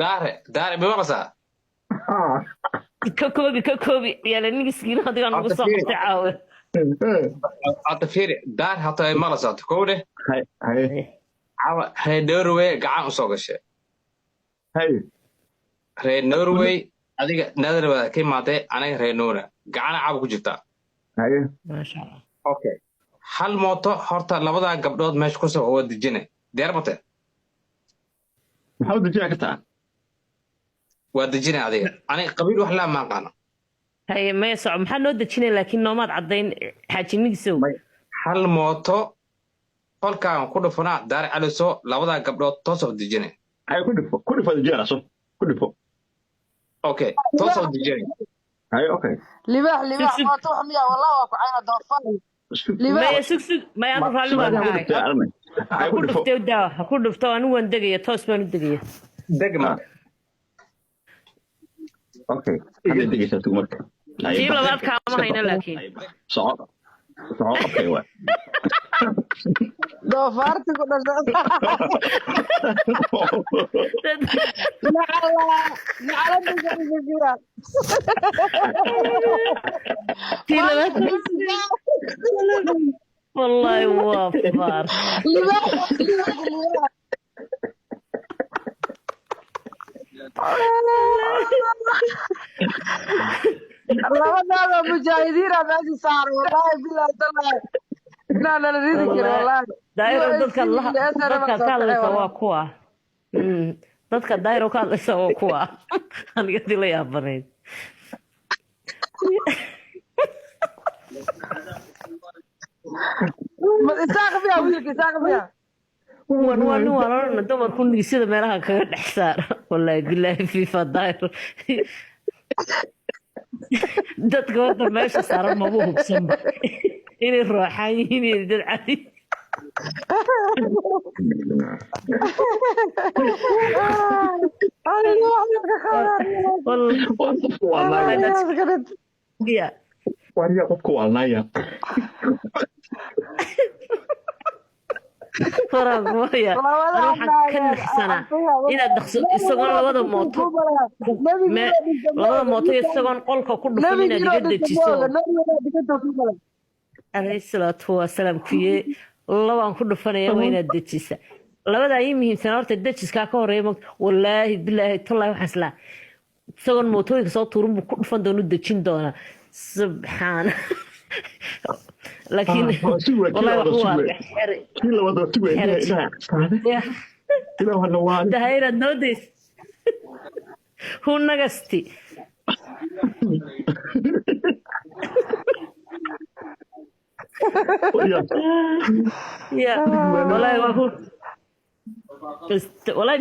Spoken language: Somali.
Daare, daare, ma maqlaysaa? Ka koobi, ka koobi, yaala nigiskiina adigaa nagu Horta soo fiiri. qabtay caawe. Hadda fiiri, daar hata ay maqlaysaa kow dheh. Hay hay. Caawa reer Norway gacan usoo gashay. Hay. Reer Norway, adiga Netherland ka imaatay, aniga reer Norway gacana caawa ku jirtaa. Hay. Maasha Allah. Okay, hal mooto horta labadaa gabdhood meesha kusoo waa dejine, diyaar mate? Maxaa u dejin kartaa? Waa dejine adiga, aniga qabiil wax laa maaqaano. Haye, maya, soco, maxaa noo dejinay? Laakiin noomaad caddayn, xaaji nigisow. Hal mooto qolkaan ku dhufanaa, Daare Caliso, labadaa gabdhood toosoo dejine. Hay, ku dhifo, ku dhifo, dejinaa so ku dhifo. Okay, toosoo dejine. Hay, okay. Libaax, libaax. Sug, sug. Mooto wax miyaa? Wallah waa ku cayna doofan libaax. Maya, sug, sug, maya, anu raalli baan Ku kahay. dhiftay armay. Ha Hay, ku ku dhifo. dhuftay, daa ha ku dhufto, anigu waan degaya, toos baan u degaya. Degma. Okay, hadda degeysaa, tug marka. Hay, tii bax. Labaad kaama hayna laakiin. Soco, soco, okay, waa. Doofaarti ku dhashay. Nacala nacalada ku jira. Tii labaad, wallaahi waa faar. Libaax, libaax, libaax. Labadaada mujaahidiina meesha saaran, wallaahi bilaahi tallaahi inaan nala ridi karin, wallaahi. Daayiro, dadka dadka ka hadlaysa waa kuwa. Dadka daayiro ka hadlaysa waa kuwa aniga dii la yaabanayd. Isaaq miya wiilka? Isaaq miya? Wan waa nin waalana, dumarku nigisada meelaha kaga dhex saara, wallaahi bilaahi, fifa daayiro, dadka horta meesha saaran maba hubsanba inay rooxaan yihiin iyo dad cadi. Aniga wax ka qabaan. Waa qofku waalnaaya. Ya. Wariya, qofku waalnaaya. Faraag waya, Labada anu waxaan ka naxsanaa inaad dhaqso isagoon labada mooto labada mooto isagoon qolka ku dhufan inaad iga dejiso. Calayhi salaatu wasalaam, kuye labaan ku dhufanaya, waa inaad dejisa labadaa ii muhiimsan horta, dejiskaa ka horeeya moogta. Wallaahi bilaahi tallaahi, waxaan islaa isagoon mootooyinka soo tuurin buu ku dhufan doona, u dejin doonaa, subxaana, laakiin Ah, si waa kii wallahi labaad waxu waa waa si xere. Kii labaad waa si weyn. Xere. Ilaah saade. Ilaah hana waali. Dahayraad noo days hunagasti. Wariya. Ya, wallahi waa ku wallahi.